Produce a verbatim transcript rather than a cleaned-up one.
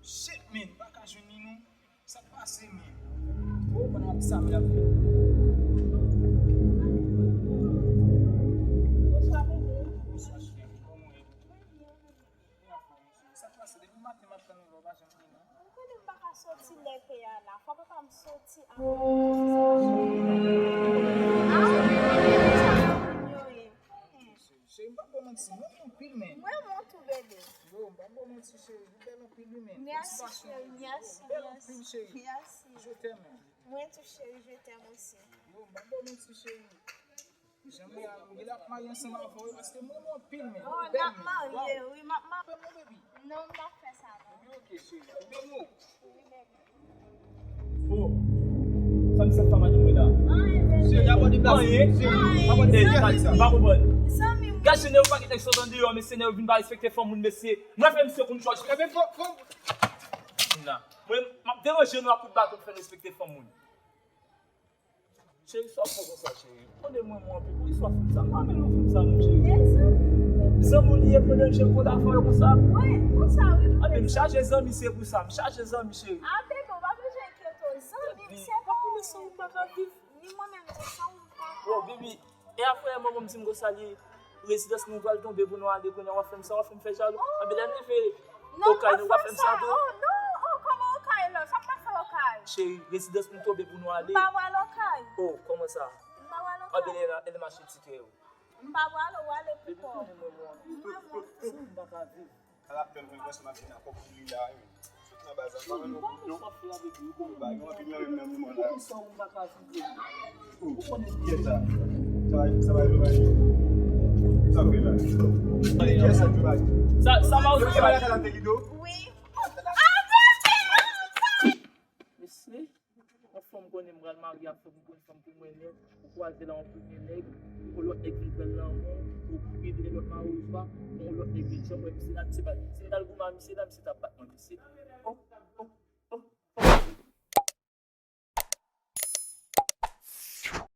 Shit, man, m pa ka jwenn li non. Sa k pase, man? Ou konn w ap di sa, men l ap fè. Bonswa, bebe. Bonswa, cheri. Kòman w ye? Mwen byen, mwen byen. Sa k pase? Depi maten m ap tann ou la, ou pa janm vini non. Ou konnen m pa ka soti lè ke a la. Fò papa m soti a. Ah, yo ye. Cheri, m p ap ba w manti, m renmen w anpil, men. Mwen renmen w tou, bebe. Yo, m p ap ba w manti, cheri, ou bèl anpil, wi, men. Mèsi, cheri, mèsi, mèsi. Ou bèl anpil, cheri. Mèsi. Je t'aime. Mwen tou, cheri, je t'aime aussi. Yo, m p ap ba w manti, cheri. Jan m ye a, m genlè ap marye ansanm avè w, paske m renmen w anpil, men. Oh, n ap marye, wi, m ap marye. Fè m yon baby. Non, m p ap fè sa, non. Ebyen, oke, cheri. Ou renmen w? Wi, bebe. Oh, sa misye ap fè madanm mwen la? Cheri, abò deplase. Anyen. Cheri, abò deplase. M pa konprann. Zanmi m. Gad, se nèg yo pa gen nèg sot andeyò, mesye, nèg yo vin pa respekte fanm moun, mesye. Mwen fè misye konn chòch. Ebyen, fò, fò. Moun la. Mwen, m ap deranje nou ak kout baton pou fè n respekte fanm moun. Cheri, sa w fè konsa, cheri? Tande mwen, mwen, anpil. Poukisa w fè m sa? M pa renmen lè w fè m sa, non, cheri. Zanmi w li ye, pran danje kò l avè w konsa? Wi, konsa, wi. Anpil, m chaje zanmi, se pou sa. M chaje zanmi, cheri. Ah, bebe, w pa bezwen enkyete w. Zanmi m, se pa pou nou, san ou m pa ka viv. Ni mwen menm tou, san ou m pa ka. Bon, baby, e apre manman m di m konsa li, rezidans nou pral tonbe pou nou ale, kounye a w ap fè m sa, w ap fè m fè jalou. Anpil, lè m rive Okay, nou pa fè m sa tou. Oh, non, oh, kòman Okay la? Sa m pral fè Okay? Cheri, rezidans nou tonbe pou nou ale. M pa pral Okay. Oh, kòman sa? M pa pral Okay. Anpil, e la, e l mache titre yo. M pa pral, ou ale pou kò. Baby, tande mwen, mwen. Mwen, mwen. Sa m pa ka viv. Al ap tann mwen, wè sa m ap di nan kòk pou li la, wi. Sot nan baz la, m pa wè non kout non. Yo ba yo anpil nan menm nan moman la. Ou konnen kiyès sa? Sa va, sa va, sa va. Sa fè la. Kiyès sa, Joe Biden? Sa, sa va, ou sa va. Wi. Mesye, yon fanm konnen m pral marye ak fanm, m konn fanm pou mwen, men ou kwaze la yon premye nèg, yon lòt nèg vin pran l nan men w, ou kouri de lòt mawozo a, yon lòt nèg vin janm wè misye la, misye pa, si m t al goumen a misye la, misye t ap bat mwen, mesye. Oh,